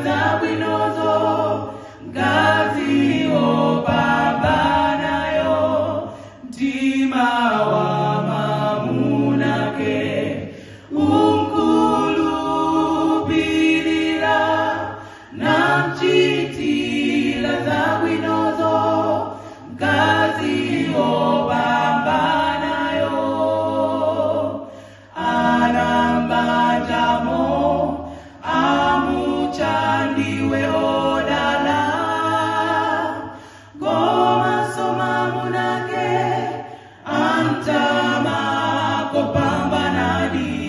zabwinozo, mkazi wopambanayo, mtima wa mamunake umkhulupirira, namchitira zabwinozo, mkazi wopambanayo. Ana m'banjamo amutcha ndiwe odala, komanso mamunake amtama kopambanadi.